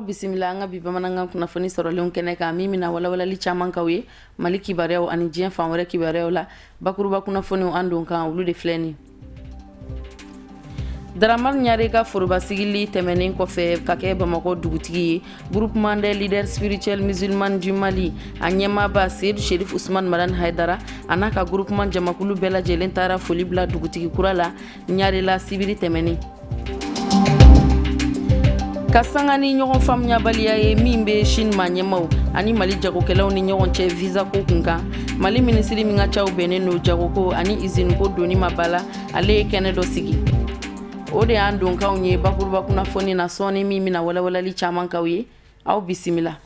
Bisimila an ka bi bamanankan kunnafoni sɔrɔlenw kɛnɛ kan, min bɛna walawalali caman k'aw ye Mali kibaruyaw ani diɲɛ fan wɛrɛ kibaruyaw la. Bakuruba kunnafoniw an don kan, olu de filɛ nin. Daramani Ɲare ka foroba sigili tɛmɛnen kɔfɛ ka kɛ Bamakɔ dugutigi ye, Groupement des leaders spirituels musulmans du Mali a ɲɛmaaba Seyidu Sherif Usman Madani Hayidara, a n'a ka groupement jamakulu bɛɛ lajɛlen taara foli bila dugutigi kura la Ɲarela sibiri tɛmɛnen. Ka sanga ni ɲɔgɔn faamuyabaliya ye min bɛ Chine maa ɲɛmaw ani Mali jagokɛlaw ni ɲɔgɔn cɛ visa ko kun kan, Mali minisiri min ka caw bɛnnen don jagoko ani iziniko donni ma ba la, ale ye kɛnɛ dɔ sigi. O de y'an donkanw ye bakuruba kunnafoni na sɔɔni, min bɛna walawalali caman k'aw ye. Aw bisimila.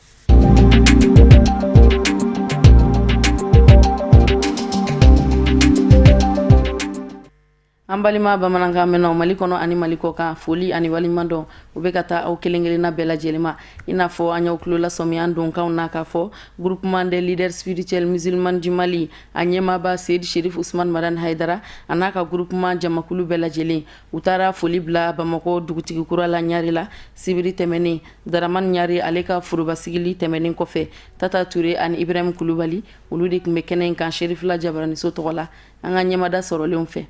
An balima bamanankan mɛnnaw Mali kɔnɔ ani Mali kɔ kan, foli ani waleɲumandɔn o bɛ ka taa aw kelen kelenna bɛɛ lajɛlen ma. I n'a fɔ an y'aw tulo lasɔmi an donkanw na k'a fɔ Groupement des leaders spirituels musulmans du Mali a ɲɛmaaba Seyidu Sherif Usman Madani Hayidara, a n'a ka groupement jamakulu bɛɛ lajɛlen, u taara foli bila Bamakɔ dugutigi kura la Ɲarela sibiri tɛmɛnen, Daramani Ɲare ale ka foroba sigili tɛmɛnen kɔfɛ. Tata Ture ani Ibrahim Kulubali, olu de tun bɛ kɛnɛ in kan Serifila Jabaraniso tɔgɔ la, an ka ɲɛmada sɔrɔlenw fɛ.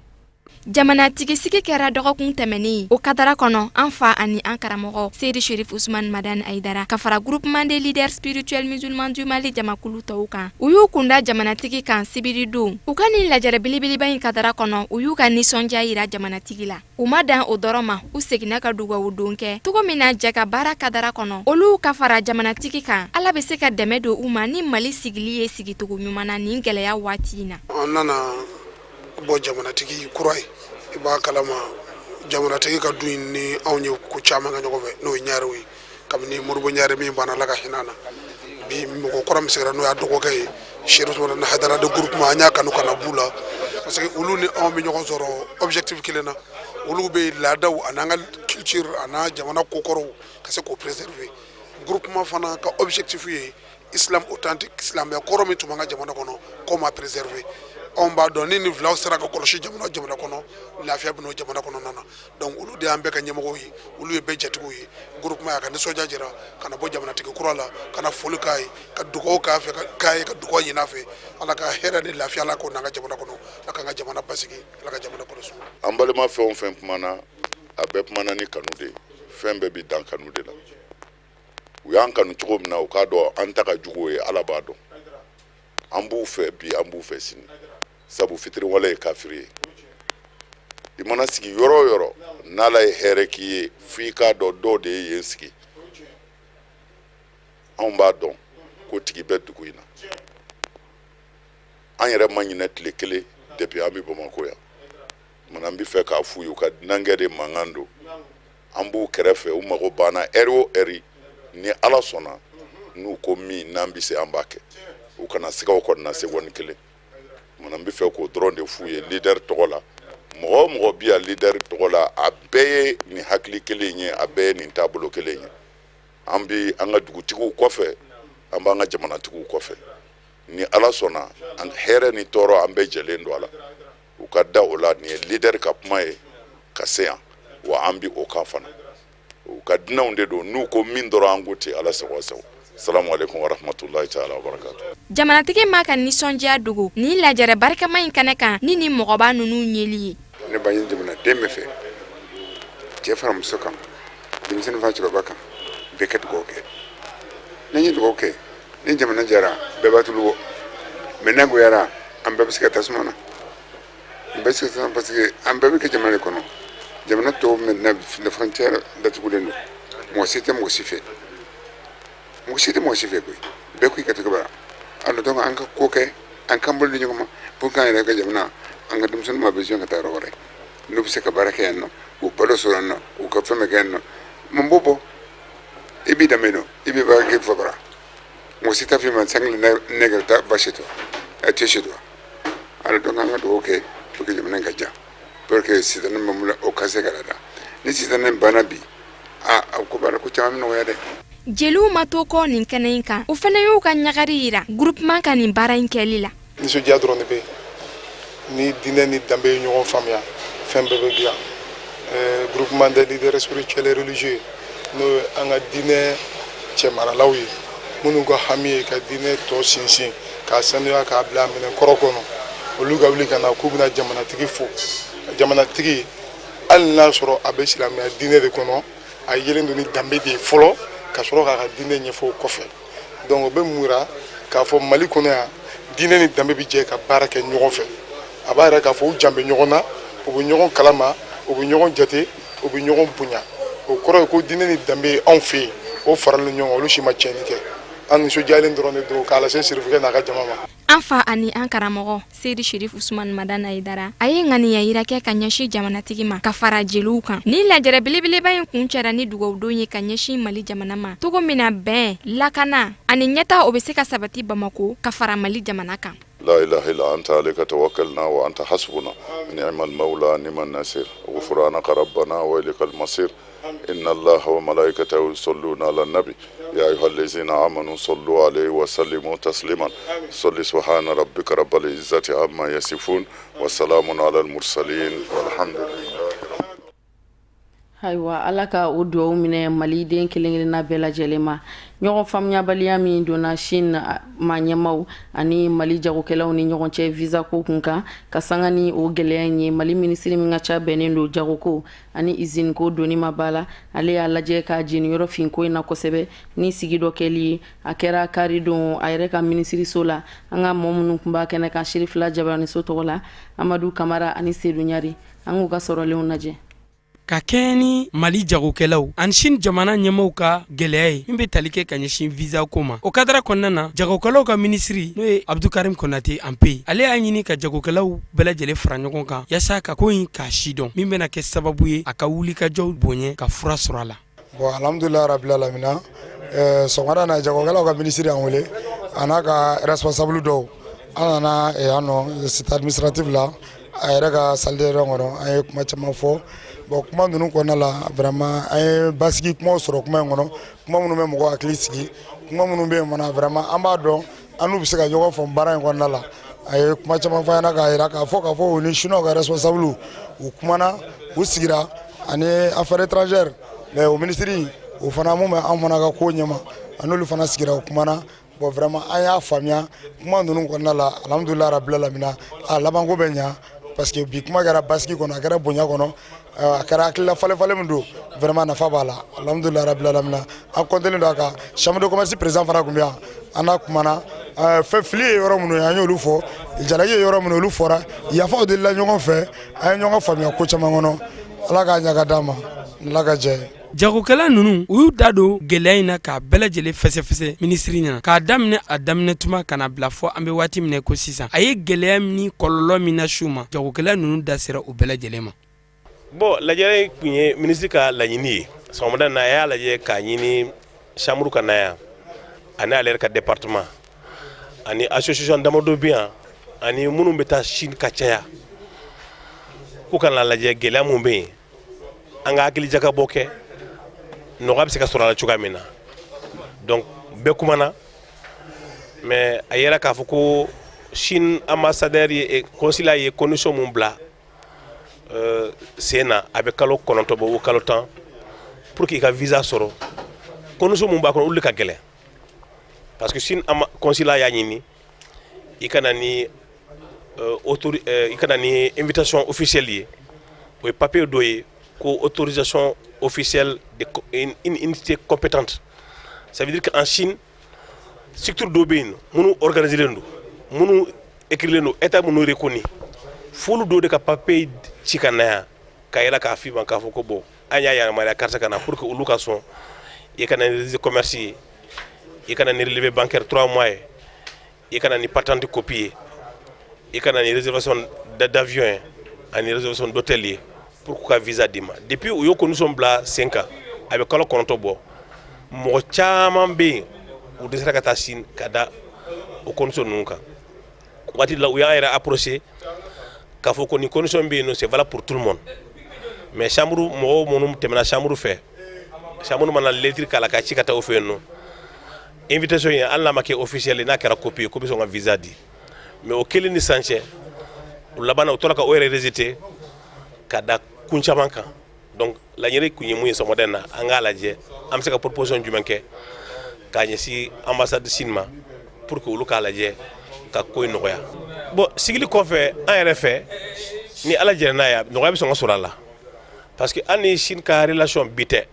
Jamanatigisigi kɛra dɔgɔkun tɛmɛnen. O kadara kɔnɔ, an fa ani an karamɔgɔ Seyidu Sherif Usman Madani Hayidara ka fara Groupement des leaders spirituels musulmans du Mali jamakulu tɔw kan, u y'u kunda jamanatigi kan sibiri don. U ka nin lajɛrɛ belebeleba in kadara kɔnɔ, u y'u ka nisɔndiya yira jamanatigi la. U ma dan o dɔrɔn ma, u seginna ka dugawu don kɛ cogo min na jɛ ka baara kadara kɔnɔ, olu ka fara jamanatigi kan, Ala bɛ se ka dɛmɛ don u ma ni Mali sigili ye sigicogo ɲuman na nin gɛlɛya waati in na. An nana bɔ jamanatigi kura ye. I b'a kalama, jamanatigi ka du in ni anw ye ko caman kɛ ɲɔgɔn fɛ, n'o ye Ɲarew ye, kabini Modibo Ɲare min banna, Ala ka hinɛ a na. Bi mɔgɔ kura min sigira, n'o y'a dɔgɔkɛ ye, Sherif Madani Hayidara de groupement, an y'a kanu ka na b'u la parce que olu ni anw bɛ ɲɔgɔn sɔrɔ objectif kelen na. Olu bɛ laadaw ani an ka culture a n'an jamana kokɔrɔw ka se k'o préserver. Groupement fana ka objectif ye islam authentique, silamɛya kɔrɔ min tun b'an ka jamana kɔnɔ, k'o ma préserver. Anw b'a dɔn ni nin filaw sera ka kɔlɔsi jamana jamana kɔnɔ, lafiya bɛ n'o jamana kɔnɔna na. Donc olu de y'an bɛɛ ka ɲɛmɔgɔw ye, olu ye bɛɛ jatigiw ye. Groupement y'a ka nisɔndiya jira ka na bɔ jamanatigi kura la, ka na foli k'a ye, ka dugawu k'a fɛ, k'a ye ka dugawu ɲini a fɛ. Ala ka hɛrɛ ni lafiya, Ala k'o n'an ka jamana kɔnɔ. Ala k'an ka jamana basigi, Ala ka jamana kɔlɔsi. An balima fɛn o fɛn kumana, a bɛɛ kumana ni kanu de ye. Fɛn bɛɛ bɛ dan kanu de la. U y'an kanu cogo min na, u k'a dɔn an ta ka jugu o ye. Ala b'a dɔn an b'u fɛ bi, an b'u fɛ sini, sabu fitiriwale ye kafiri ye. I mana sigi yɔrɔ o yɔrɔ, n'Ala ye hɛrɛ k'i ye, f'i k'a dɔn dɔw de ye yen sigi. Anw b'a dɔn ko tigi bɛ dugu in na. An yɛrɛ ma ɲinɛ tile kelen depuis an bɛ Bamakɔ yan. Mana an bɛ fɛ k'a f'u ye, u ka dunankɛ de mankan don. An b'u kɛrɛfɛ, u mago banna ɛri o ɛri. Ni Ala sɔnna, n'u ko min n'an bɛ se, an b'a kɛ. U kana siga o kɔni na seconde kelen. Mana n bɛ fɛ k'o dɔrɔn de f'u ye leader tɔgɔ la. Mɔgɔ o mɔgɔ bi yan leader tɔgɔ la, a bɛɛ ye nin hakili kelen ye, a bɛɛ ye nin taabolo kelen ye. An bɛ an ka dugutigiw kɔfɛ, an b'an ka jamanatigiw kɔfɛ. Ni Ala sɔnna, an hɛrɛ ni tɔɔrɔ, an bɛɛ jɛlen don a la. U ka da o la. Nin ye leader ka kuma ye ka se yan wa, an bi o kan fana. U ka dunanw de don. N'u ko min dɔrɔn, an ko ten. Ala sago sago. Salamu aleykum wa rahmatulahi taala wa barakatu. Jamanatigi m'a ka nisɔndiya dogo nin lajɛrɛ barikama in kɛnɛ kan ni nin mɔgɔba ninnu yeli ye. Ne b'a ɲini jamanaden bɛɛ fɛ, cɛ fara muso kan, denmisɛnnin fara cɛkɔrɔba kan, bɛɛ ka dugawu kɛ. N'an ye dugawu kɛ, ni jamana jara, bɛɛ b'a tulu bɔ. Mais n'a goyara, an bɛɛ bɛ se ka tasuma na, an bɛɛ se ka tasuma, parce que an bɛɛ bɛ kɛ jamana de kɔnɔ. Jamana tɔw maintenant, frontière datugulen don, mɔgɔ si tɛ mɔgɔ si fɛ, mɔgɔ si tɛ mɔgɔ si fɛ koyi. Bɛɛ ko i ka tigɛ bara. Alors donc an ka ko kɛ, an k'an bolo di ɲɔgɔn ma pour que an yɛrɛ ka jamana, an ka denmisɛnninw ma besoin ka taa yɔrɔ wɛrɛ. N'u bɛ se ka baara kɛ yan nɔ, k'u balo sɔrɔ yan nɔ, k'u ka fɛn bɛɛ kɛ yan nɔ, mun b'o bɔ? I b'i danbe dɔn, i b'i baara kɛ fa bara. Mɔgɔ si t'a f'i ma sangle nègre ta, va chez toi, tu es chez toi. Alors donc an ka dugawu kɛ pour que jamana in ka diya, pour que sitanɛ min b'an o ka se ka lada. Ni sitanɛ banna bi, a ko b'a la, ko caman bɛ nɔgɔya dɛ. Jeliw ma to kɔ nin kɛnɛ in kan, u fana y'u ka ɲagari yira groupement ka nin baara in kɛli la. Nisɔndiya dɔrɔn de bɛ yen. Ni diinɛ ni danbe ye ɲɔgɔn faamuya, fɛn bɛɛ bɛ dilan. Groupement des leaders spirituels et religieux, n'o ye an ka diinɛ cɛmaralaw ye minnu ka hami ye ka diinɛ tɔ sinsin k'a sanuya k'a bila minɛn kɔrɔ kɔnɔ, olu ka wuli ka na k'u bɛna jamanatigi fo. Jamanatigi, hali n'a sɔrɔ a bɛ silamɛya diinɛ de kɔnɔ, a yelen don ni danbe de ye fɔlɔ ka sɔrɔ k'a ka diinɛ ɲɛfɔ o kɔfɛ. Donc o bɛ mun yira? K'a fɔ Mali kɔnɔ yan, diinɛ ni danbe bɛ jɛ ka baara kɛ ɲɔgɔn fɛ. A b'a yira k'a fɔ u jan bɛ ɲɔgɔn na, u bɛ ɲɔgɔn kalama, u bɛ ɲɔgɔn jate, u bɛ ɲɔgɔn bonya. O kɔrɔ ye ko diinɛ ni danbe ye anw fɛ yen, o faralen ɲɔgɔn kan, olu si ma tiɲɛni kɛ. An nisɔndiyalen dɔrɔn de don k'a lase sirifukɛ n'a ka jama ma. An fa ani an karamɔgɔ Seyidi Sherif Usman Madani Hayidara, a ye ŋaniya yira kɛ ka ɲɛsin jamanatigi ma ka fara jeliw kan. Ni lajɛrɛ belebeleba in kuncɛra ni dugawudon ye ka ɲɛsin Mali jamana ma, cogo min na bɛn, lakana ani ɲɛtaa, o bɛ se ka sabati Bamako ka fara Mali jamana kan. لا إله إلا أنت، عليك توكلنا وأنت حسبنا، نعم المولى نعم النصير، غفرانك ربنا وإليك المصير. إن الله وملائكته يصلون على النبي، يا أيها الذين آمنوا صلوا عليه وسلموا تسليما. صل سبحان ربك رب العزة عما يصفون وسلام على المرسلين والحمد لله. Ayiwa, Ala ka o dugawu minɛ Maliden kelen-kelenna bɛɛ lajɛlen ma. Ɲɔgɔn faamuyabaliya min donna Chine ma ɲɛmaw ani Mali jagokɛlaw ni ɲɔgɔn cɛ visa ko kun kan, ka sanga ni o gɛlɛya in ye, Mali minisiri min ka ca bɛnnen don jagoko ani usine ko doni ma ba la, ale y'a lajɛ ka jeniyɔrɔ fin ko in na kosɛbɛ ni sigi dɔ kɛli ye. A kɛra kari don a yɛrɛ ka minisiriso la. An ka mɔgɔ minnu tun b'a kɛnɛ kan Sirifila Jabaraniso tɔgɔ la, Amadu Kamara ani Sedu Ɲari, an k'u ka sɔrɔlenw lajɛ. Ka kɛɲɛ ni Mali jagokɛlaw ani Chine jamana ɲɛmaw ka gɛlɛya ye min bɛ tali kɛ ka ɲɛsin visa ko ma, o kadara kɔnɔna na, jagokɛlaw ka minisiri, n'o ye Abdukarim Konate Anpe, ale y'a ɲini ka jagokɛlaw bɛɛ lajɛlen fara ɲɔgɔn kan yaasa ka ko in k'a sidɔn, min bɛna kɛ sababu ye a ka wulikajɔw bonya ka fura sɔrɔ a la. Bon, alhamdulilah rabil alamina. Sɔgɔmada na, jagokɛlaw ka minisiri y'an wele, a n'a ka responsable dɔw. An nana yan nɔ cité administrative la, a yɛrɛ ka salle de réunion kɔnɔ. An ye kuma caman fɔ. Bon, kuma ninnu kɔnɔna la, vraiment an ye basigi kumaw sɔrɔ kuma in kɔnɔ, kuma minnu bɛ mɔgɔ hakili sigi, kuma minnu bɛ yen fana, vraiment an b'a dɔn an n'u bɛ se ka ɲɔgɔn faamu baara in kɔnɔna la. A ye kuma caman fɔ an ɲɛna k'a jira k'a fɔ u ni chinois ka responsable u kumana, u sigira, ani affaires étrangères, mais o minisiri o fana mun bɛ an fana ka ko ɲɛma, a n'olu fana sigira, u kumana. Bon, vraiment an y'a faamuya kuma ninnu kɔnɔna la. Alhamdulilah rabil alamina, a labanko bɛ ɲa, parce que bi kuma kɛra basigi kɔnɔ, a kɛra bonya kɔnɔ, a kɛra hakilila falen falen min don, vraiment nafa b'a la. Alhamdulilah rabil alamina, an kɔntelen don a kan. Chambre de commerce président fana tun bɛ yan, an n'a kumana. Fɛn fili ye yɔrɔ minnu ye, an y'olu fɔ. Jalaki ye yɔrɔ minnu, olu fɔra. Yafaw delila ɲɔgɔn fɛ, an ye ɲɔgɔn faamuya ko caman kɔnɔ. Ala k'a ɲɛ ka d'an ma, Ala ka jɛ ye. Jagokɛla ninnu, u y'u da don gɛlɛya in na k'a bɛɛ lajɛlen fɛsɛfɛsɛ minisiri ɲɛna, k'a daminɛ a daminɛ tuma ka na bila fɔ an bɛ waati min ko sisan, a ye gɛlɛya ni kɔlɔlɔ min na su ma, jagokɛla ninnu da sera o bɛɛ lajɛlen ma. Bon, lajɛrɛ tun ye minisiri ka laɲini ye. Sɔgɔmada na, a y'a lajɛ k'a ɲini chambre ka na yan, ani ale yɛrɛ ka département ani association damadɔ bɛ yan, ani minnu bɛ taa Chine ka caya, k'u ka na lajɛ gɛlɛya mun bɛ yen, an ka hakili jakabɔ kɛ, nɔgɔya bɛ se ka sɔrɔ a la cogoya min na. Donc bɛɛ kumana, mais a yɛrɛ k'a fɔ ko Chine ambassadeur ye, consulat ye condition mun bila sen na, a bɛ kalo 9 bɔ o kalo 10 pour que i ka visa sɔrɔ, condition mun b'a kɔnɔ, olu de ka gɛlɛn, parce que Chine consulat y'a ɲini i ka na ni i ka na ni invitation officielle ye. O ye papier dɔ ye ko autorisation officielle de une unité compétente. Ça veut dire qu'en Chine, structure dɔw bɛ yen minnu organisé len don, minnu écrilen don, état minnu reconnu, f'olu dɔw de ka papier ci ka na yan k'a yira k'a f'i ma k'a fɔ ko bon, an y'a yamaruya karisa ka na, pour que olu ka sɔn i ka na ni registre commerce ye, i ka na ni relevé bancaire 3 mois ye, i ka na ni patente copie ye, i ka na ni réservation d'avion ye ani réservation d'hôtel ye, pour k'u ka visa d'i ma. Depuis u y'o condition bila sen kan, a bɛ kalo 9 bɔ, mɔgɔ caman bɛ yen, u dɛsɛra ka taa Chine ka da o condition ninnu kan. Waati la, u y'a yɛrɛ approché k'a fɔ ko nin condition bɛ yen nɔ, c'est valable pour tout le monde, mais chambre mɔgɔw minnu tɛmɛna chambre fɛ, chambre mana lettre k'a la ka ci ka taa o fɛ yen nɔ, invitation ye, hali n'a ma kɛ officiel ye, n'a kɛra copie ye, ko bɛ sɔn ka visa di. Mais o kelen ni sisan cɛ, u labanna u tora ka o yɛrɛ rejeter ka da kun caman kan. Donc laɲini kun ye mun ye sɔgɔmada in na? An k'a lajɛ an bɛ se ka proposition jumɛn kɛ. k'a ɲɛsin ambassade Chine ma pour que olu k'a lajɛ ka ko in nɔgɔya. Bon, sigili kɔfɛ, an yɛrɛ fɛ, ni Ala jɛra n'a ye, nɔgɔya bɛ sɔn ka sɔrɔ a la, parce que an ni Chine ka relation bi tɛ.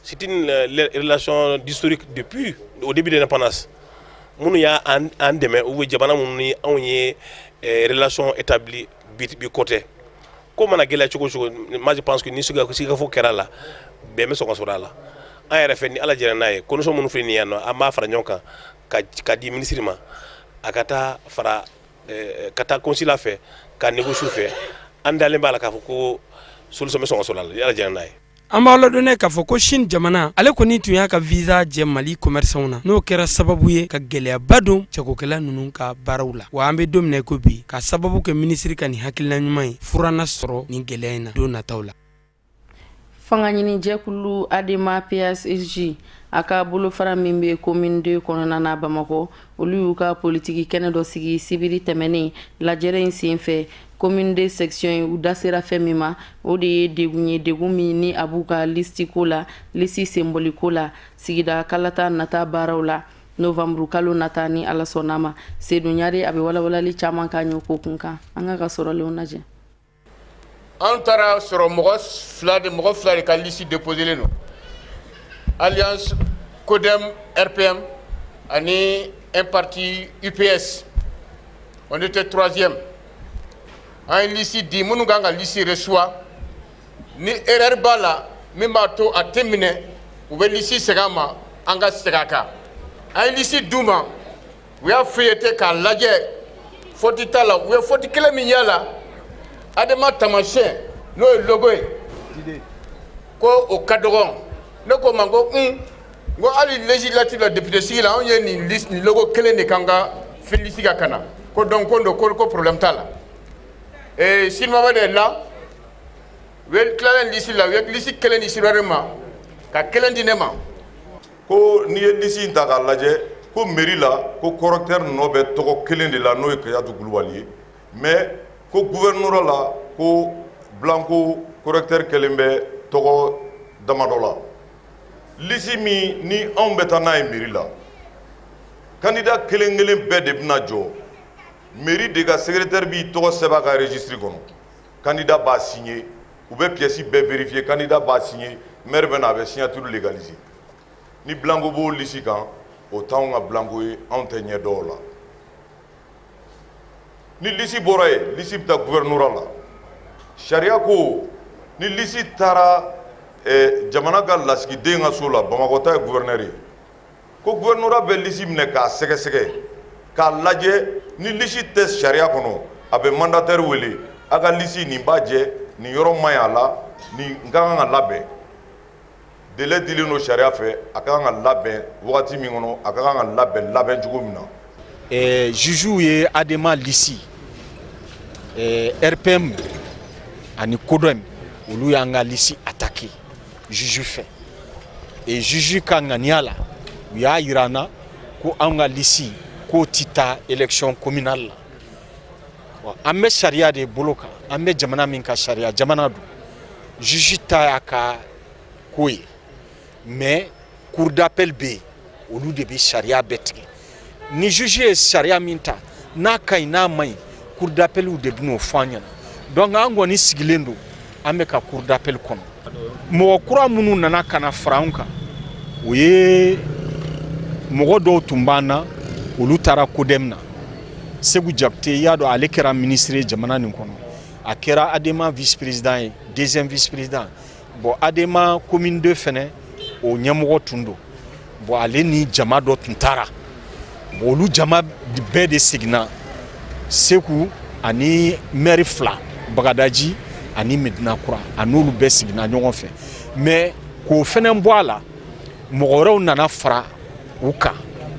C'est une relation d'historique depuis au début de l'indépendance. Minnu y'a an dɛmɛ ou bien jamana minnu ni anw ye relation établie bi, bi ko tɛ. Ko mana gɛlɛya cogo o cogo, moi je pense que ni sigikafɔ kɛra la, bɛn bɛ sɔn ka sɔrɔ a la. An yɛrɛ fɛ, ni Ala jɛra n'a ye, condition minnu filɛ nin ye yan nɔ, an b'a fara ɲɔgɔn kan ka di ministre ma, a ka taa fara ka taa consulat fɛ ka négocier fɛ. An dalen b'a la k'a fɔ ko solution bɛ sɔn ka sɔrɔ a la, ni Ala jɛra n'a ye. An b'a ladɔnniya k'a fɔ ko Chine jamana, ale kɔni tun y'a ka visa jɛ Mali commerçants na, n'o kɛra sababu ye ka gɛlɛyaba don jagokɛla ninnu ka baaraw la. Wa an bɛ don min ko bi, ka sababu kɛ minisiri ka nin hakilina ɲuman ye, furanna sɔrɔ nin gɛlɛya in na don nataw la. Fanga ɲini jɛkulu Adema PSG, a ka bolofara min bɛ commune 2 kɔnɔna na Bamakɔ, olu y'u ka politiki kɛnɛ dɔ sigi sibiri tɛmɛnen. Lajɛrɛ in senfɛ, commune 2 section in, u da sera fɛn min ma, o de ye degun ye, degun min ni a b'u ka liste ko la, liste senbɔli ko la, sigida kalata nata baaraw la novembre kalo nata, ni Ala sɔnna ma. Sedu Ɲare, a bɛ walawalali caman k'a ɲɛ ko kun kan. An ka sɔrɔlenw lajɛ. An taara sɔrɔ mɔgɔ fila de ka liste déposé don: Alliance CODEM RPM ani un parti UPS. On était troisième. An ye liste di minnu kan ka liste reçoit, ni erreur b'a la min b'a to a tɛ minɛ, u bɛ liste segin an ma, an ka segin a kan. An ye liste d'u ma, u y'a feuilleté k'a lajɛ, faute t'a la. U ye faute kelen min y'a la, Adema taamasiyɛn, n'o ye logo ye, ko o ka dɔgɔn. Ne ko ma ko un n ko hali législative la, député sigi la, anw ye nin liste, nin logo kelen de k'an ka liste kan ka na, ko donc ko don ko problème t'a la. Et Silmaba de la, u ye tilalen liste la, u ye liste kelen di Silmaba ma, ka kelen di ne ma. Ko n'i ye liste in ta k'a lajɛ, ko mairie la, ko correcteur nɔ bɛ tɔgɔ kelen de la, n'o ye Kajatu Kulubali ye, mais ko gouvernorat la, ko blanco correcteur kelen bɛ tɔgɔ damadɔ la. Liste min ni anw bɛ taa n'a ye mairie la, candidat kelen kelen bɛɛ de bɛna jɔ. Mairie de ka secrétaire b'i tɔgɔ sɛbɛn a ka registre kɔnɔ, candidat b'a signer, u bɛ pièce bɛɛ vérifier, candidat b'a signer, maire bɛ na, a bɛ signature légaliser. Ni blanco b'o liste kan, o t'anw ka blanco ye, anw tɛ ɲɛ dɔw la. Ni liste bɔra yen, liste bɛ taa gouvernorat la. Sariya ko ni liste taara jamana ka lasigiden ka so la, Bamakɔ ta ye gouverneur ye, ko gouvernorat bɛ liste minɛ k'a sɛgɛsɛgɛ k'a lajɛ. Ni liste tɛ sariya kɔnɔ, a bɛ mandataire wele: a ka liste nin b'a jɛ, nin yɔrɔ man ɲi a la, nin ka kan ka labɛn. Délai dilen don sariya fɛ, a ka kan ka labɛn wagati min kɔnɔ, a ka kan ka labɛn labɛn cogo min na. Juge ye Adema liste, RPM ani CODEM, olu y'an ka liste attaqué juge fɛ. Et juge ka ŋaniya la, u y'a yira an na ko anw ka liste k'o ti taa élection communale la. An bɛ sariya de bolo kan, an bɛ jamana min ka sariya jamana don. Juge ta y'a ka ko ye, mais cour d'appel bɛ yen, olu de bɛ sariya bɛɛ tigɛ. Ni juge ye sariya min ta, n'a ka ɲi, n'a man ɲi, cour d'appel de bɛn'o fɔ an ɲɛna. Donc an kɔni sigilen don, an bɛ ka cour d'appel kɔnɔ. Mɔgɔ kura minnu nana ka na fara anw kan, o ye mɔgɔ dɔw tun b'an na, olu taara CODEM na. Segu Jakite, i y'a dɔn, ale kɛra ministre ye jamana nin kɔnɔ, a kɛra Adema vice président ye, deuxième vice président. Bon, Adema commune 2 fɛnɛ, o ɲɛmɔgɔ tun don. Bon, ale ni jama dɔ tun taara. Bon, olu jama bɛɛ de seginna. Segu ani maire fila, Bagadaji ani Medina Kura, a n'olu bɛɛ seginna ɲɔgɔn fɛ. Mais k'o fɛnɛ bɔ a la, mɔgɔ wɛrɛw nana fara u kan.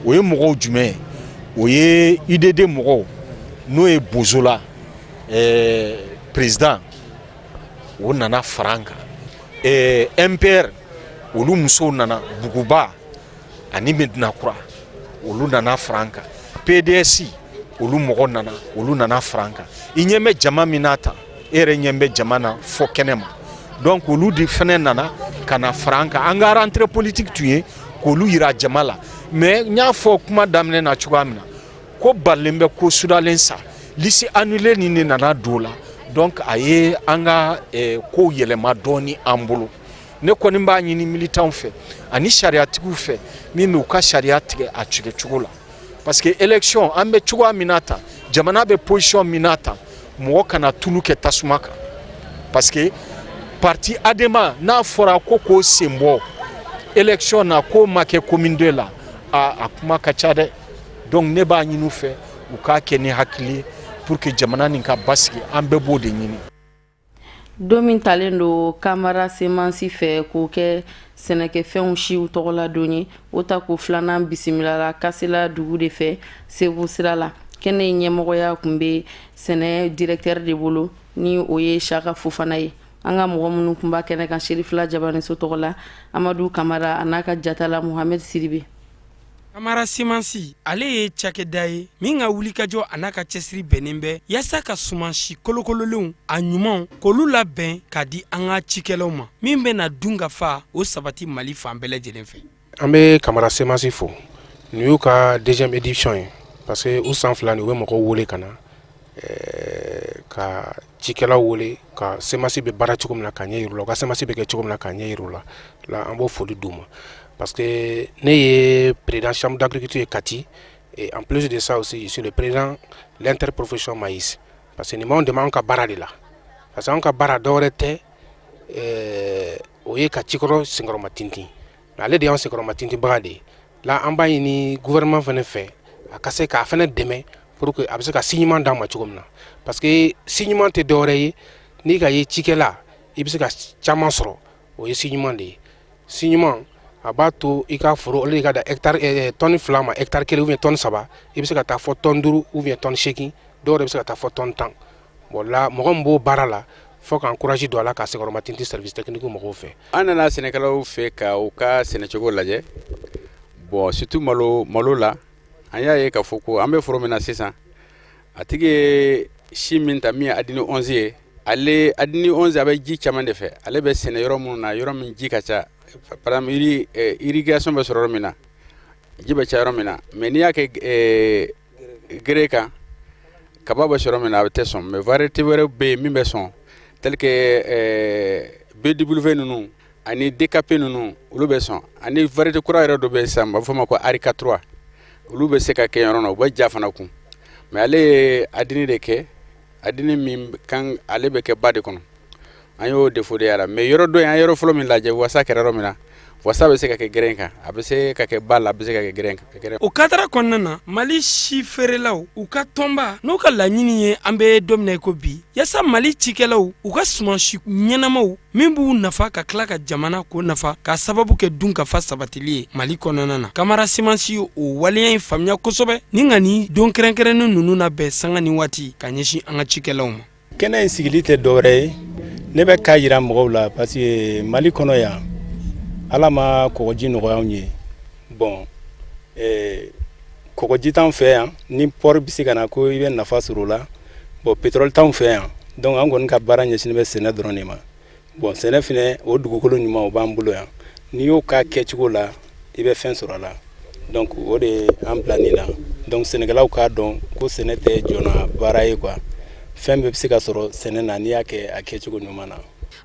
O ye mɔgɔw jumɛn ye? O ye UDD mɔgɔw, n'o ye Bozola président, o nana fara an kan. MPR, olu musow nana, Buguba ani Medina Kura, olu nana fara an kan. PDS, olu mɔgɔ nana, olu nana fara an kan. I ɲɛ bɛ jama min n'a ta, e yɛrɛ ɲɛ bɛ jama na fɔ kɛnɛ ma. Donc olu de fɛnɛ nana ka na fara an kan. An ka rentrée politique tun ye k'olu de fara an kan. K'olu yira jama la. Mais n y'a fɔ kuma daminɛ na cogoya min na, ko balilen bɛ ko sudalen sa, liste annulée nin de nana don o la. Donc a ye an ka kow yɛlɛma dɔɔni an bolo. Ne kɔni b'a ɲini militants fɛ ani sariyatigiw fɛ, min bɛ u ka sariya tigɛ a tigɛcogo la, parce que élection, an bɛ cogoya min na tan, jamana bɛ position min na tan, mɔgɔ kana tulu kɛ tasuma kan, parce que parti ADEMA, n'a fɔra ko k'o sen bɔ élection na, k'o ma kɛ commune 2 la, a kuma ka ca dɛ. Donc ne b'a ɲini u fɛ, u k'a kɛ ni hakili ye pour que jamana nin ka basigi. An bɛɛ b'o de ɲini. Don min talen don Kamara Semansi fɛ k'o kɛ sɛnɛkɛfɛnw siw tɔgɔla don ye, o ta ko filanan bisimilala Kasela dugu de fɛ, Segu sira la. Kɛnɛ in ɲɛmɔgɔya tun bɛ sɛnɛ directeur de bolo, ni o ye Saka Fofana ye. An ka mɔgɔ minnu tun b'a kɛnɛ kan Serifila Jabaniso tɔgɔ la, Amadu Kamara a n'a ka jatala Muhamɛd Siribe. Kamara Semansi, ale ye cakɛda ye min ka wulikajɔ a n'a ka cɛsiri bɛnnen bɛ yaasa ka sumansi kolokololenw, a ɲumanw, k'olu labɛn k'a di an ka cikɛlaw ma, min bɛna dun ka fa o sabati Mali fan bɛɛ lajɛlen fɛ. An bɛ Kamara Semansi fo. Nin y'u ka deuxième édition ye, parce que u san 2 nin, u bɛ mɔgɔw wele ka na ka cikɛlaw wele ka semence bɛ baara cogo min na, ka ɲɛ yir'u la, u ka semence bɛ kɛ cogo min na, ka ɲɛ yir'u la. La an b'o foli d'u ma, parce que ne ye président chambre d'agriculture ye Kati, et en plus de ça aussi, je suis le président l'interprofession maïs, parce que nin b'anw dɛmɛ anw ka baara de la, parce que anw ka baara dɔwɛrɛ tɛ, o ye ka cikɔrɔ senkɔrɔma tintin. Ale de y'anw senkɔrɔma tintinbaga de ye. La an b'a ɲini gouvernement fana fɛ, a ka se k'a fana dɛmɛ pour que a bɛ se ka si ɲuman d'an ma cogo min na, parce que si ɲuman tɛ dɔwɛrɛ ye, n'i ka ye cikɛla, i bɛ se ka caman sɔrɔ, o ye si ɲuman de ye. Si ɲuman, a b'a to i ka foro, au lieu ka dan hectare tonne 2 ma hectare 1 ou bien tonne 3, i bɛ se ka taa fɔ tonne 5 ou bien tonne 8, dɔw yɛrɛ bɛ se ka taa fɔ tonne 10. Bon la, mɔgɔ min b'o baara la, fo k'an courage don a la ka senkɔrɔma tintin service technique mɔgɔw fɛ. An nana sɛnɛkɛlaw fɛ ka u ka sɛnɛcogo lajɛ. Bon, surtout malo la, an y'a ye k'a fɔ ko an bɛ foro min na sisan, a tigi ye si min ta, min ye Adini 11 ye, ale Adini 11, a bɛ ji caman de fɛ. Ale bɛ sɛnɛ yɔrɔ minnu na, yɔrɔ min ji ka ca, par exemple irrigation bɛ sɔrɔ yɔrɔ min na, ji bɛ ca yɔrɔ min na. Mais n'i y'a kɛ gré kan, kaba bɛ sɔrɔ min na, a tɛ sɔn. Mais variété wɛrɛw bɛ yen min bɛ sɔn, tel que BW ninnu ani DKP ninnu, olu bɛ sɔn, ani variété kura yɛrɛ dɔ bɛ yen sisan, a bɛ fɔ o ma ko Arika 3, olu bɛ se ka kɛ yɔrɔ na, u bɛ ja fana kun. Mais ale ye Adini de kɛ, Adini min kan, ale bɛ kɛ ba de kɔnɔ. An y'o défaut de y'a la. Mais yɔrɔ dɔ in, an ye yɔrɔ fɔlɔ min lajɛ, wasa kɛra yɔrɔ min na, wasa bɛ se ka kɛ gɛrɛn kan, a bɛ se ka kɛ ba la, a bɛ se ka kɛ gɛrɛn kan. O kadara kɔnɔna na, Mali si feerelaw u ka tɔnba n'u ka laɲini ye, an bɛ don min na i ko bi, yaasa Mali cikɛlaw u ka sumansi ɲɛnamaw min b'u nafa ka tila ka jamana ko nafa, k'a sababu kɛ dun ka fa sabatili ye Mali kɔnɔna na. Kamara Semansi ye o waleya in faamuya kosɛbɛ ni ka nin don kɛrɛnkɛrɛnnen ninnu labɛn sanga ni waati ka ɲɛsin an ka cikɛlaw ma. Kɛnɛ in sigili tɛ dɔwɛrɛ ye, ne bɛ k'a jira mɔgɔw la, parce que Mali kɔnɔ yan, Ala ma kɔgɔji nɔgɔya anw ye. Bon, kɔgɔji t'anw fɛ yan ni port bɛ se ka na ko i bɛ nafa sɔrɔ o la. Bon, pétrole t'anw fɛ yan. Donc an kɔni ka baara ɲɛsinnen bɛ sɛnɛ dɔrɔn de ma. Bon, sɛnɛ fɛnɛ, o dugukolo ɲuman, o b'an bolo yan. N'i y'o k'a kɛcogo la, i bɛ fɛn sɔrɔ a la. Donc o de ye an bila nin na. Donc sɛnɛkɛlaw k'a dɔn ko sɛnɛ tɛ jɔnna baara ye quoi. Fɛn bɛɛ bɛ se ka sɔrɔ sɛnɛ na n'i y'a kɛ a kɛcogo ɲuman na.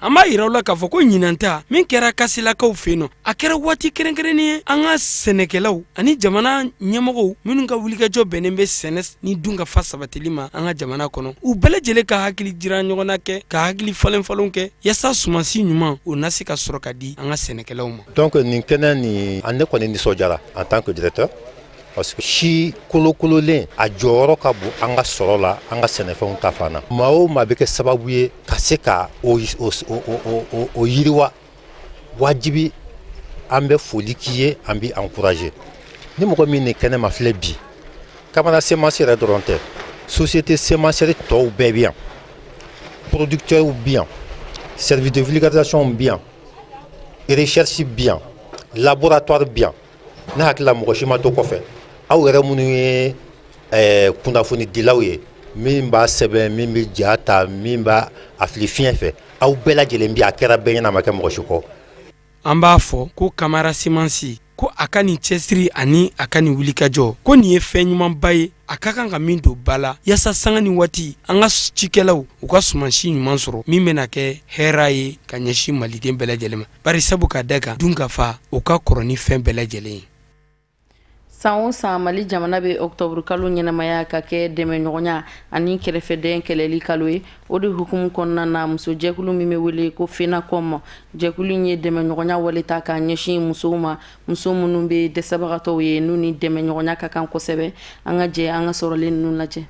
An b'a yira aw la k'a fɔ ko ɲinan ta min kɛra Kasilakaw fɛ yen nɔ, a kɛra waati kɛrɛnkɛrɛnnen ye an ka sɛnɛkɛlaw ani jamana ɲɛmɔgɔw minnu ka wulikajɔ bɛnnen bɛ sɛnɛ ni dun ka fa sabatili ma an ka jamana kɔnɔ, u bɛɛ lajɛlen ka hakili jira ɲɔgɔn na kɛ, ka hakili falen falen kɛ yaasa sumansi ɲuman o na se ka sɔrɔ ka di an ka sɛnɛkɛlaw ma. Donc nin kɛnɛ nin, an ne kɔni nisɔndiyara en tant que directeur, parce que si kolokololen, a jɔyɔrɔ ka bon an ka sɔrɔ la, an ka sɛnɛfɛnw ta fan na. Maa o maa bɛ kɛ sababu ye ka se ka o yiriwa, wajibi an bɛ foli k'i ye, an b'i encourager. Ni mɔgɔ min nin kɛnɛ ma filɛ bi, Kamara Semence yɛrɛ dɔrɔn tɛ, société semencière tɔw bɛɛ bɛ yan, producteurs bɛ yan, service de vulgarisation bɛ yan, recherche bɛ yan, laboratoire bɛ yan. Ne hakili la, mɔgɔ si ma to kɔfɛ. Aw yɛrɛ minnu ye kunnafonidilaw ye, min b'a sɛbɛn, min bɛ ja ta, min b'a a fili fiɲɛ fɛ, aw bɛɛ lajɛlen bi, a kɛra bɛɛ ɲɛna, a ma kɛ mɔgɔ si kɔ. An b'a fɔ ko Kamara Semansi ko a ka nin cɛsiri ani a ka nin wulikajɔ ko nin ye fɛn ɲumanba ye, a ka kan ka min don ba la yaasa sanga ni waati an ka cikɛlaw u ka sumansi ɲuman sɔrɔ min bɛna kɛ hɛra ye ka ɲɛsin maliden bɛɛ lajɛlen ma, bari sabu ka da kan dunkafa o ka kɔrɔ ni fɛn bɛɛ lajɛlen ye. San o san, Mali jamana bɛ ɔkutɔburu kalo ɲɛnamaya ka kɛ dɛmɛɲɔgɔnya ani kɛrɛfɛdɛn kɛlɛli kalo ye. O de hukumu kɔnɔna na, musojɛkulu min bɛ wele ko FENACOM, jɛkulu in ye dɛmɛɲɔgɔnya wale ta k'a ɲɛsin musow ma, muso minnu bɛ dɛsɛbagatɔw ye, n'u ni dɛmɛɲɔgɔnya ka kan kosɛbɛ. An ka jɛ an ka sɔrɔlen ninnu lajɛ.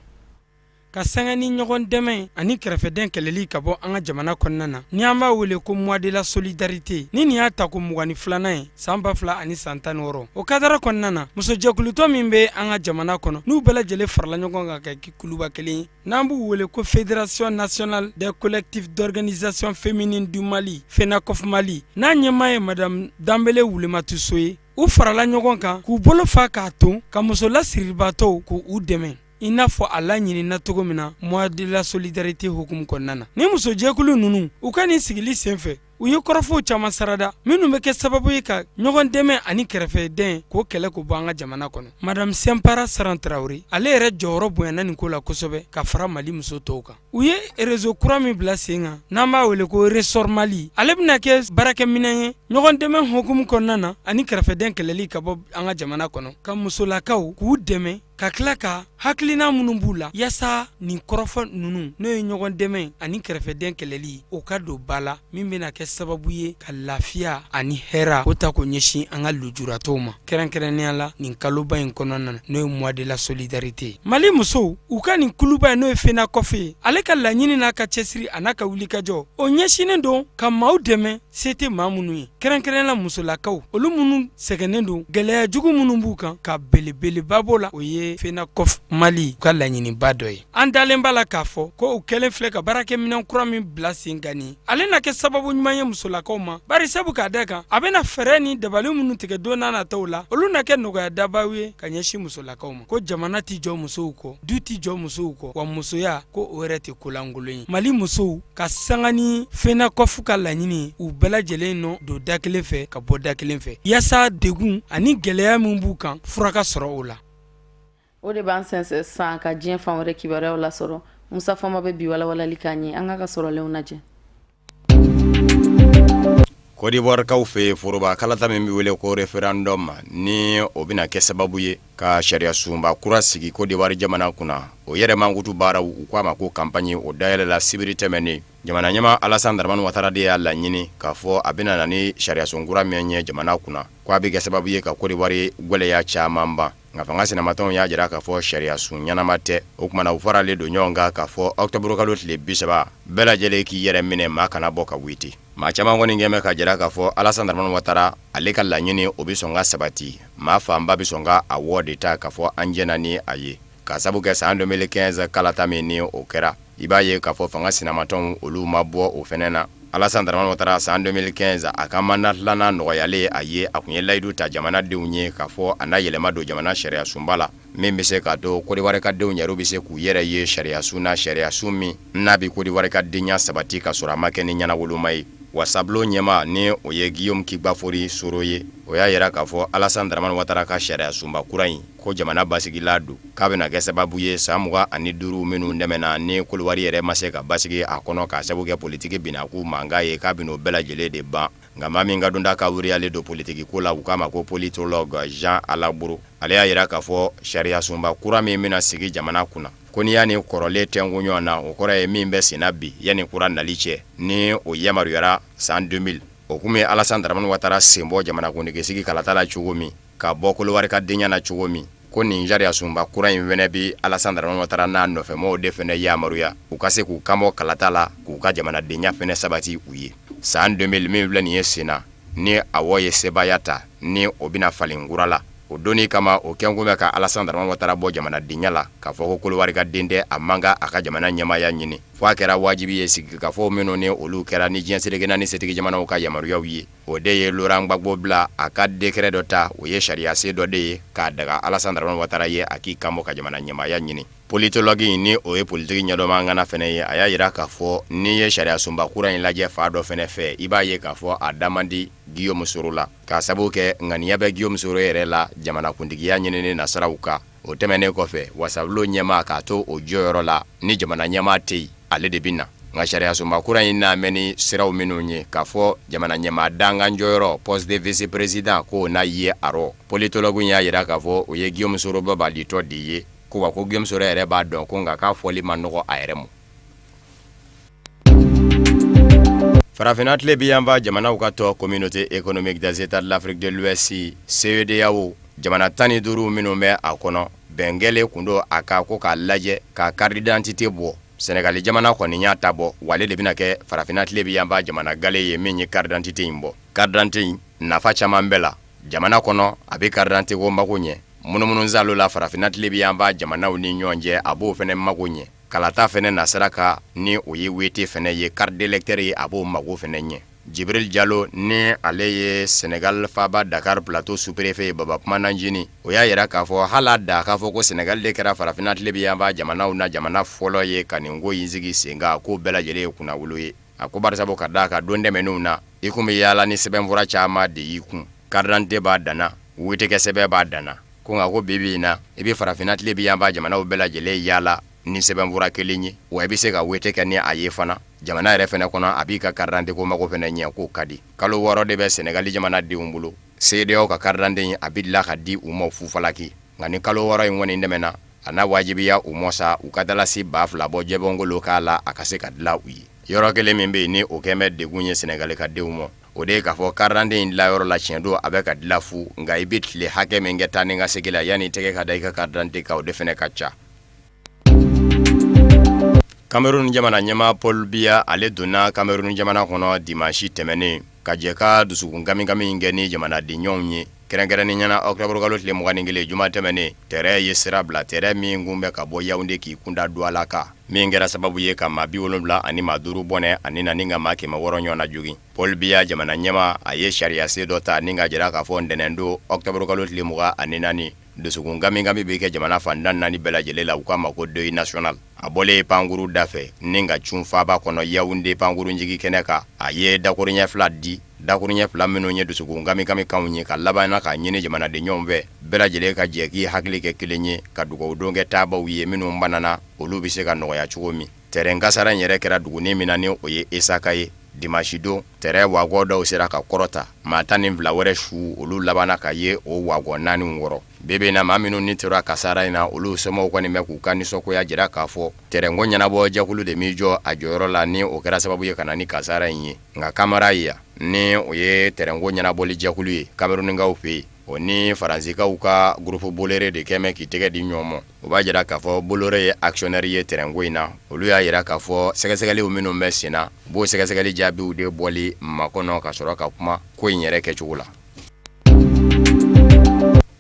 Ka sanga ni ɲɔgɔn dɛmɛ ani kɛrɛfɛdɛn kɛlɛli ka bɔ an ka jamana kɔnɔna na, ni an b'a wele ko mois de la solidarité, ni nin y'a tako 22nan ye san 2016, o kadara kɔnɔna na, musojɛkulutɔn min bɛ an ka jamana kɔnɔ, n'u bɛɛ lajɛlen farala ɲɔgɔn kan ka kɛ kuluba kelen ye, n'an b'u wele ko Fédération nationale des collectifs d'organisation féminine du Mali, FENACOF Mali, n'a ɲɛmaa ye madame Danbele Wulematu So ye, u farala ɲɔgɔn kan k'u bolo fa k'a ton ka muso lasiribatɔw k'u dɛmɛ i n'a fɔ a laɲinina cogo min na mois de la solidarité hukumu kɔnɔna na. Ni musojɛkulu ninnu u ka nin sigili senfɛ, u ye kɔrɔfɔw caman sarada minnu bɛ kɛ sababu ye ka ɲɔgɔn dɛmɛ ani kɛrɛfɛdɛn k'o kɛlɛ k'o bɔ an ka jamana kɔnɔ. Madame Sɛnpara Saran Tarawele, ale yɛrɛ jɔyɔrɔ bonyana nin ko la kosɛbɛ ka fara Mali muso tɔw kan. U ye réseau kura min bila sen kan, n'an b'a wele ko Ressort Mali, ale bɛna kɛ baarakɛminɛn ye ɲɔgɔn dɛmɛ hukumu kɔnɔna na ani kɛrɛfɛdɛn kɛlɛli ka bɔ an ka jamana kɔnɔ, ka musolakaw k'u dɛmɛ, ka tila ka hakilina minnu b'u la yaasa nin kɔrɔfɔ ninnu, n'o ye ɲɔgɔn dɛmɛ ani kɛrɛfɛdɛn kɛlɛli, o ka don ba la, min bɛna kɛ sababu ye ka lafiya ani hɛra o ta k'o ɲɛsin an ka lujuratɔw ma, kɛrɛnkɛrɛnnenya la nin kaloba in kɔnɔna na, n'o ye mois de la solidarité ye. Mali musow u ka nin kuluba in, n'o ye FENACOF ye, ale ka laɲini n'a ka cɛsiri a n'a ka wulikajɔ, o ɲɛsinnen don ka maaw dɛmɛ se tɛ maa minnu ye, kɛrɛnkɛrɛn la musolakaw, olu minnu sɛgɛnnen don, gɛlɛya jugu minnu b'u kan, ka belebeleba b'o la. O ye FENACOF Mali ka laɲiniba dɔ ye. An dalen b'a la k'a fɔ ko u kɛlen filɛ ka baarakɛminɛn kura min bila sen kan nin, ale na kɛ sababu ɲuman ye musolakaw ma, bari sabu k'a da kan a bɛna fɛɛrɛ ni dabali minnu tigɛ don n'a nataw la, olu na kɛ nɔgɔya dabaw ye ka ɲɛsin musolakaw ma. Ko jamana tɛ jɔ musow kɔ, du tɛ jɔ musow kɔ, wa musoya ko o yɛrɛ tɛ kolankolon ye. Mali musow ka sanga ni FENACOF ka laɲini, u bɛɛ lajɛlen nɔ don da kelen fɛ ka bɔ da kelen fɛ, yaasa degun ani gɛlɛya min b'u kan, fura ka sɔrɔ o la. O de b'an sɛnsɛn san ka diɲɛ fan wɛrɛ kibaruyaw lasɔrɔ. Musa Fama bɛ bi walawalali k'an ye. An k'a ka sɔrɔlenw lajɛ. Côte d'Ivoirekaw fɛ yen, foroba kalata min bɛ wele ko référendum, ni o bɛna kɛ sababu ye ka sariyasunba kura sigi Côte d'Ivoire jamana kunna, o yɛrɛ mankutu baaraw, u k'a ma ko campagne, o dayɛlɛla sibiri tɛmɛnen. Jamana ɲɛmaa Alassane Dramane Ouattara de y'a laɲini k'a fɔ a bɛna na ni sariyasun kura min ye jamana kunna, ko a bɛ kɛ sababu ye ka Côte d'Ivoire gɛlɛya caman ban. Nka fanga sinamatɔnw y'a jira k'a fɔ sariyasun ɲɛnama tɛ. O tuma na, u faralen don ɲɔgɔn kan k'a fɔ ɔkutɔburukalo tile 30, bɛɛ lajɛlen k'i yɛrɛ minɛ, maa kana bɔ ka wote. Maa caman kɔni kɛn bɛ k'a jira k'a fɔ Alassane Dramane Ouattara, ale ka laɲini, o bɛ sɔn ka sabati. Maa fanba bɛ sɔn ka awɔ de ta k'a fɔ an jɛnna ni a ye, k'a sabu kɛ san 2015 kalata min ni o kɛra, i b'a ye k'a fɔ fanga sinamatɔnw, olu ma bɔ o fɛnɛ na. Alassane Dramane Ouattara, san 2015, a ka mandat filanan nɔgɔyalen a ye, a tun ye layidu ta jamanadenw ye k'a fɔ a na yɛlɛma don jamana sariyasunba la min bɛ se k'a to Côte d'Ivoire ka denw yɛrɛ bɛ se k'u yɛrɛ ye sariyasun na, sariyasun min n'a bɛ Côte d'Ivoire ka denya sabati ka sɔrɔ a ma kɛ ni ɲɛnawoloma ye. Wasabulon ɲɛmaa, ni o ye Guillaume Kigbafori Soro ye, o y'a jira k'a fɔ Alassane Dramane Ouattara ka sariyasunba kura in, ko jamana basigila don, k'a bɛna kɛ sababu ye san 25 minnu tɛmɛna ni Côte d'Ivoire yɛrɛ ma se ka basigi a kɔnɔ k'a sababu kɛ politiki binakun mankan ye, k'a bɛn'o bɛɛ lajɛlen de ban. Nka maa min ka dɔnta ka wuriyalen don politiki ko la, u k'a ma ko politologue Jean Alagboro, ale y'a jira k'a fɔ sariyasunba kura min bɛna sigi jamana kunna, ko n'i y'a ni kɔrɔlen tɛnku ɲɔgɔn na, o kɔrɔ ye min bɛ senna bi yanni kura nali cɛ, ni o yamaruyara san 2000, o kun bɛ Alassane Dramane Ouattara senbɔ jamanakuntigi sigi kalata la cogo min, ka bɔ Côte d'Ivoire ka denya na cogo min, ko nin sariyasunba kura in fɛnɛ bɛ Alassane Dramane Ouattara n'a nɔfɛmɔgɔw de fɛnɛ yamaruya u ka se k'u kanbɔ kalata la, k'u ka jamanadenya fɛnɛ sabati u ye. San 2000 min filɛ nin ye senna, ni awɔ ye sebaaya ta, ni o bɛna falen kura la, o donni kama, o kɛnkun bɛ ka Alassane Dramane Ouattara bɔ jamanadenya la, k'a fɔ ko Côte d'Ivoire ka den tɛ, a man kan a ka jamana ɲɛmaaya ɲini, fo a kɛra wajibi ye sigikafɔ minnu ni olu kɛra ni diɲɛ seleke naani setigi jamanaw ka yamaruyaw ye. O de ye Laurent Gbagbo bila a ka décret dɔ ta, o ye sariyasen dɔ de ye k'a daga Alassane Dramane Ouattara ye a k'i kanbɔ ka jamana ɲɛmaaya ɲini. Politologue in, ni o ye politiki ɲɛdɔnbaa ŋana fɛnɛ ye, a y'a jira k'a fɔ n'i ye sariyasunba kura in lajɛ fan dɔ fɛnɛ fɛ, i b'a ye k'a fɔ a da man di Guillaume Soro la, k'a sabu kɛ ŋaniya bɛ Guillaume Soro yɛrɛ la jamanakuntigiya ɲinini nasiraw kan. O tɛmɛnen kɔfɛ, wasabulon ɲɛmaa k'a to o jɔyɔrɔ la, ni jamana ɲɛmaa tɛ yen, ale de bɛ na. Nka sariyasunba kura in na mɛn ni siraw minnu ye k'a fɔ jamana ɲɛmaa dankan jɔyɔrɔ poste de vice président k'o na ye a rɔ. Politologue y'a jira k'a fɔ o ye Guillaume Soro babalitɔ de ye, ko wa ko Guillaume Soro yɛrɛ b'a dɔn ko nka k'a fɔli man nɔgɔ a yɛrɛ ma. Farafinna tilebinyanfan jamanaw ka tɔn Communauté économique des États de l'Afrique de l'Ouest CEDEAO jamana 15 minnu bɛ a kɔnɔ, bɛn kɛlen kun don a kan ko k'a lajɛ ka carte d'identité bɔ. Sɛnɛgali jamana kɔni y'a ta bɔ, wa ale de bɛna kɛ farafinna tilebinyanfan jamana gale ye min ye carte d'identité in bɔ. Carte d'identité in nafa caman bɛ la jamana kɔnɔ, a bɛ carte d'identité ko mago ɲɛ munumunusaalo la farafinna tilebinyanfan jamanaw ni ɲɔgɔn cɛ, a b'o fana mago ɲɛ. Kalata fɛnɛ nasira kan ni o ye wote fɛnɛ ye carte d'électeur ye, a b'o mago fɛnɛ ɲɛ. Jibril Jalo ni ale ye Senegal faaba Dakar Plateau sous-préfet ye Baba Kumanancinin, o y'a yira k'a fɔ hali a da k'a fɔ ko Senegal de kɛra farafinna tilebinyanfan jamanaw na jamana fɔlɔ ye ka nin ko in sigi sen kan, k'o bɛɛ lajɛlen ye kunnawolo ye. A ko barisabu ka d'a kan don tɛmɛnenw na, i kun bɛ yaala ni sɛbɛnfura caman de y'i kun, carte d'identité b'a danna, wotekɛsɛbɛn b'a danna. Ko nka ko bi bi in na, i bɛ farafinna tilebinyanfan jamanaw bɛɛ lajɛlen yaala ni sɛbɛnfura kelen ye, wa i bɛ se ka wote kɛ ni a ye fana jamana yɛrɛ fɛnɛ kɔnɔ, a b'i ka carte d'identité ko mago fɛnɛ ɲɛ. K'o ka di. Kalo 6 de bɛ Senegali jamanadenw bolo, CEDEAO ka carte d'identité in a bɛ dilan ka di u ma fufalaki. Nka ni kalo 6 in kɔni tɛmɛna, a na wajibiya u mɔ sa u ka dalasi 2000 bɔ jɛbɔnkolo k'a la, a ka se ka dilan u ye. Yɔrɔ kelen min bɛ yen ni o kɛn bɛ degun ye Senegali ka denw ma, o de ye k'a fɔ carte d'identité in dilanyɔrɔ la, tiɲɛ don a bɛ ka dilan fu, nka i bɛ tile hakɛ min kɛ taa ni ka segin la yanni i tɛgɛ ka da i ka carte d'identité kan, o de fɛnɛ ka ca. Cameroun jamana ɲɛmaa Paul Biya, ale donna Cameroun jamana kɔnɔ dimanche tɛmɛnen ka jɛ ka dusukun kamikami kɛ ni jamanaden ɲɔgɔnw ye, kɛrɛnkɛrɛnnenya na octobre kalo tile 21 juma tɛmɛnen, tɛrɛn ye sira bila, tɛrɛn min kun bɛ ka bɔ Yaoundé k'i kunda Douala kan, min kɛra sababu ye ka maa 75 bɔnɛ a ni na ni ka maa 600 ɲɔgɔn na jogin. Paul Biya jamana ɲɛmaa, a ye sariyasen dɔ ta ni ka jira k'a fɔ ntɛnɛn don octobre kalo tile 24, dusukun kamikami bɛ kɛ jamana fan 14 bɛɛ lajɛlen la, u k'a ma ko deuil national. A bɔlen pankuru da fɛ ni ka cun faaba kɔnɔ Yaoundé pankurunjigi kɛnɛ kan, a ye dakuruɲɛ fila di, dakuruɲɛ fila minnu ye dusukun kamikami kanw ye, ka laban na k'a ɲini jamanaden ɲɔgɔnw fɛ bɛɛ lajɛlen ka jɛ k'i hakili kɛ kelen ye ka dugawudon kɛ taabaw ye minnu banana, olu bɛ se ka nɔgɔya cogo min. Tɛrɛn kasara in yɛrɛ kɛra dugunin min na ni o ye Esaka ye, dimanche don, tɛrɛn wagɔn dɔw sera ka kɔrɔta, maa 12 wɛrɛ su, olu labanna ka ye o wagɔn naani kɔrɔ. Bi bi in na, maa minnu ni tora kasara in na, olu somɔgɔw kɔni bɛ k'u ka nisɔngoya jira k'a fɔ tɛrɛnko ɲɛnabɔ jɛkulu de m'i jɔ a jɔyɔrɔ la, ni o kɛra sababu ye ka na ni kasara in ye. Nka Camrail, ni o ye tɛrɛnko ɲɛnabɔli jɛkulu ye Kamerunkaw fɛ yen, o ni Faransikaw ka groupe Bolloré de kɛmɛ k'i tɛgɛ di ɲɔgɔn ma. O b'a jira k'a fɔ Bolloré ye actionnaire ye tɛrɛnko in na. Olu y'a jira k'a fɔ sɛgɛsɛgɛliw minnu bɛ sen na, u b'o sɛgɛsɛgɛli jaabiw de bɔli makɔnɔ ka sɔrɔ ka kuma ko in yɛrɛ kɛcogo la.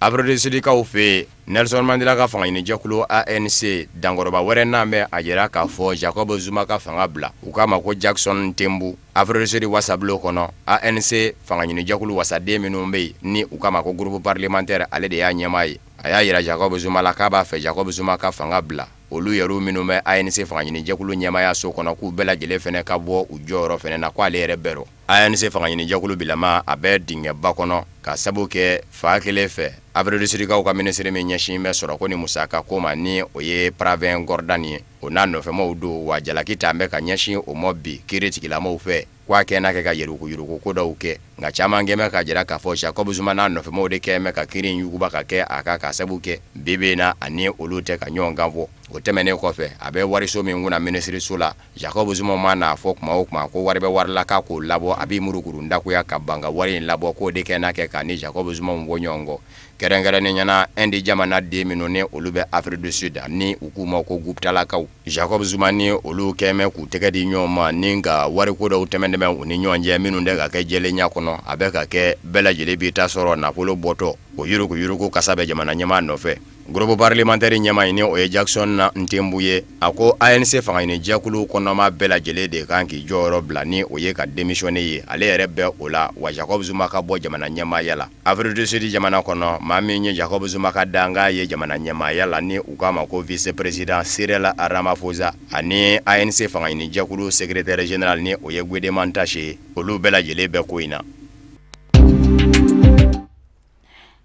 Afrique du Sud kaw fɛ yen, Nelson Mandela ka fangaɲinijɛkulu ANC dankɔrɔba wɛrɛ n'a bɛ a jira k'a fɔ Jacob Zuma ka fanga bila, u k'a ma ko Jackson Mthembu. Afrique du Sud wasabulon kɔnɔ, ANC fangaɲinijɛkulu wasaden minnu bɛ yen ni u k'a ma ko groupe parlementaire, ale de y'a ɲɛmaa ye. A y'a jira Jacob Zuma la k'a b'a fɛ Jacob Zuma ka fanga bila. Olu yɛrɛ minnu bɛ ANC fangaɲinijɛkulu ɲɛmaaya so kɔnɔ, k'u bɛɛ lajɛlen fana ka bɔ u jɔyɔrɔ fana na, k'ale yɛrɛ bɛɛ rɔ. ANC fangaɲinijɛkulu bilama a bɛ dingɛba kɔnɔ ka sabu kɛ fa kelen fɛ Afrique du Sud kaw ka minisiri min ɲɛsin bɛ sɔrɔko ni musaka ko ma, ni o ye Pravin Gordhan ye, o n'a nɔfɛmaw don, wa jalaki ta bɛ ka ɲɛsin o ma bi kiiri tigilamɔgɔw fɛ, k'a kɛ n'a kɛ ka yuruguyurugu ko dɔw kɛ. Nka caman kɛn bɛ k'a jira k'a fɔ Jacob Zuma n'a nɔfɛmaw de kɛn bɛ ka kiiri in yuguba ka kɛ a kan, ka sabu kɛ bi bi in na a ni olu tɛ ka ɲɔgɔn kan fɔ. O tɛmɛnen kɔfɛ, a bɛ wariso min kunna minisiriso la, Jacob Zuma ma n'a fɔ kuma o kuma ko wari bɛ wari la k'a k'o labɔ, a b'i murukuru dakuya ka ban ka wari in labɔ, k'o de kɛ n'a kɛ k'a ni Jacob Zuma bɔ ɲɔgɔn kɔ, kɛrɛnkɛrɛnnenya na Inde jamana den minnu ni olu bɛ Afrique du Sud ni u k'u ma ko Guptalakaw. Jacob Zuma ni olu kɛn bɛ k'u tɛgɛ di ɲɔgɔn ma ni ka wariko dɔw tɛmɛntɛmɛ u ni ɲɔgɔn cɛ minnu tɛ ka kɛ jɛlenya kɔnɔ, a bɛ ka kɛ bɛɛ lajɛlen b'i ta sɔrɔ nafolo bɔtɔ, o yuruguyurugu kasa bɛ jamana ɲɛmaa nɔfɛ. Groupe parlementaire ɲɛmaa in, ni o ye Jackson Mthembu ye, a ko ANC fangaɲinijɛkulu kɔnɔma bɛɛ lajɛlen de kan k'i jɔyɔrɔ bila, ni o ye ka démissionner ye, ale yɛrɛ bɛ o la, wa Jacob Zuma ka bɔ jamana ɲɛmaaya la. Afrique du Sud jamana kɔnɔ, maa min ye Jacob Zuma ka dankan ye jamana ɲɛmaaya la, ni u k'a ma ko vice président Cyril Ramaphosa, ani ANC fangaɲinijɛkulu secrétaire général, ni o ye Gwede Mantashe ye, olu bɛɛ lajɛlen bɛ ko in na.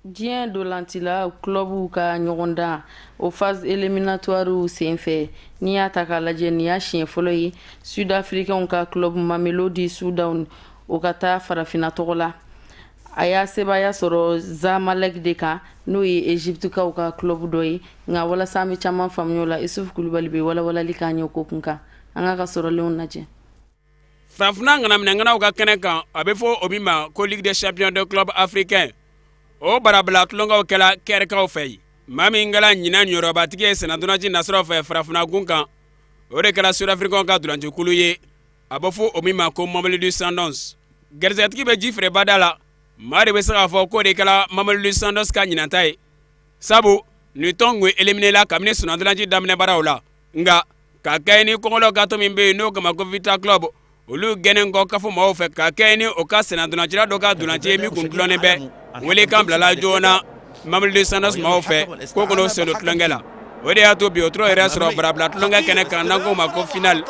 Diɲɛ ntolacila clubw ka ɲɔgɔndan o phase éliminatoire senfɛ, n'i y'a ta k'a lajɛ, nin y'a siɲɛ fɔlɔ ye sud africainw ka club Mamelodi Sundowns o ka taa farafinna tɔgɔ la. A y'a sebaaya sɔrɔ Zamalek de kan, n'o ye Egyptekaw ka club dɔ ye. Nka walasa an bɛ caman faamuya o la, Isufu Kulubali bɛ walawalali k'an ye o ko kun kan. An k'a ka sɔrɔlenw lajɛ. Farafinna ŋanaminɛŋanaw ka kɛnɛ kan, a bɛ fɔ o min ma ko Ligue des champions de club africain, o barabila tulonkɛw kɛla Kɛrikaw fɛ yen. Maa min kɛla ɲinan niyɔrɔbatigi ye sennantolaci nasiraw fɛ farafinna gun kan, o de kɛla sud-africainw ka ntolacikulu ye, a bɛ fɔ o min ma ko Mamelodi Sundowns. Garisɛgɛtigi bɛ ji feere bada la, maa de bɛ se k'a fɔ k'o de kɛla Mamelodi Sundowns ka ɲinanta ye, sabu nin tɔn kun éliminela kabini sennantolaci daminɛ baaraw la. Nka ka kɛɲɛ ni kɔngɔlaw ka tɔn min bɛ yen n'o kama ko Vita Club, olu gɛnnen kɔ CAF maaw fɛ, ka kɛɲɛ ni o ka sennantolacila dɔ ka ntolanci ye min kun dulonnen bɛ, welekan bilala joona Mamelodi Sundowns maaw fɛ k'o ka n'o sen don tulonkɛ la. O de y'a to bi o t'o yɛrɛ sɔrɔ barabila tulonkɛ kɛnɛ kan, n'an k'o ma ko finale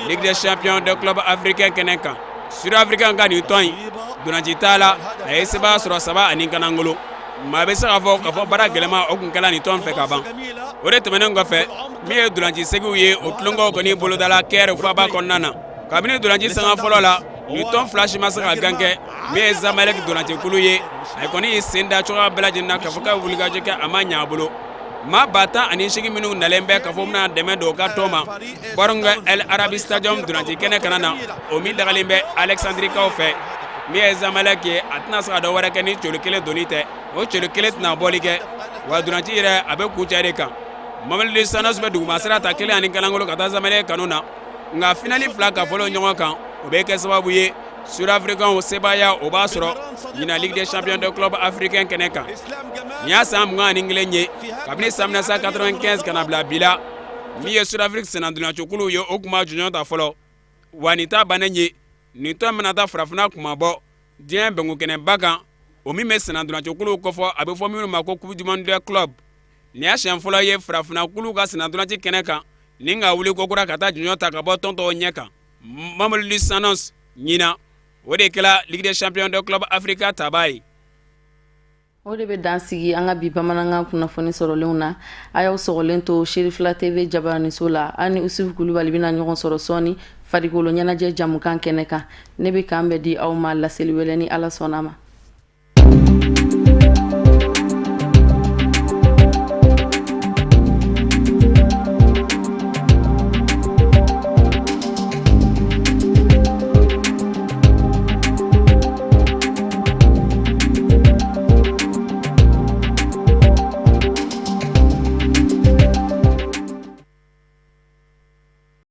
Ligue des champions de club africain kɛnɛ kan. Sud africain ka nin tɔn in ntolanci t'a la, a ye sebaaya sɔrɔ 3-0. Maa bɛ se k'a fɔ k'a fɔ baara gɛlɛman o kun kɛla nin tɔn fɛ ka ban. O de tɛmɛnen kɔfɛ, min ye ntolanci seginw ye, o tulonkɛw kɔni bolodala Caire faaba kɔnɔna na. Kabini ntolanci sanga fɔlɔ la, nin tɔn fila si ma se ka gan kɛ. Min ye Zamalek ntolancikulu ye, a kɔni y'i sen da cogoya bɛɛ lajɛlen na k'a fɔ k'a bɛ wulikajɔ kɛ, a ma ɲɛ a bolo. Maa 18,000 minnu nalen bɛ k'a fɔ bɛna dɛmɛ don u ka tɔn ma Borg El Arabi Stadium ntolanci kɛnɛ kana na, o min dagalen bɛ Alexandrikaw fɛ, min ye Zamalek ye, a tɛna se ka dɔ wɛrɛ kɛ ni celu kelen donni tɛ. O celu kelen tɛna bɔli kɛ wa ntolanci yɛrɛ a bɛ kuncɛ de kan. Mamelodi Sundowns bɛ duguma sira ta 1-0 ka taa Zamalek kanu na. Nka finali fila ka fɔlɔ ɲɔgɔn kan, o bɛ kɛ sababu ye sud-africainw sebaaya o b'a sɔrɔ ɲinan Ligue des champions de club africain kɛnɛ kan. Nin y'a san 21 ye kabini san 1995 ka na bila bi la, min ye Sud-Afrique sennantolacikulu ye, o tun ma jɔnjɔn ta fɔlɔ. Wa nin ta bannen ye, nin tɔn bɛna taa farafinna kunmabɔ diɲɛ bɛnkukɛnɛba kan, o min bɛ sennantolacikuluw kofɔ, a bɛ fɔ minnu ma ko Coupe du monde des clubs. Nin y'a siɲɛ fɔlɔ ye farafinna kuluw ka sennantolaci kɛnɛ kan ni ka wuli kokura ka taa jɔnjɔn ta ka bɔ tɔn tɔw ɲɛ kan. Mamelodi Sundowns ɲinan, o de kɛra Ligue des champions de club Africa tabaa ye. O de bɛ dan sigi an ka bi bamanankan kunnafoni sɔrɔlenw na. A y'aw sɔgɔlen to Serifila TV jabaraniso la. An ni Usufu Kulubali bɛna ɲɔgɔn sɔrɔ sɔɔni farikolo ɲɛnajɛ jamukan kɛnɛ kan. Ne bɛ k'an bɛn di aw ma laseli wɛrɛ ni Ala sɔnna ma.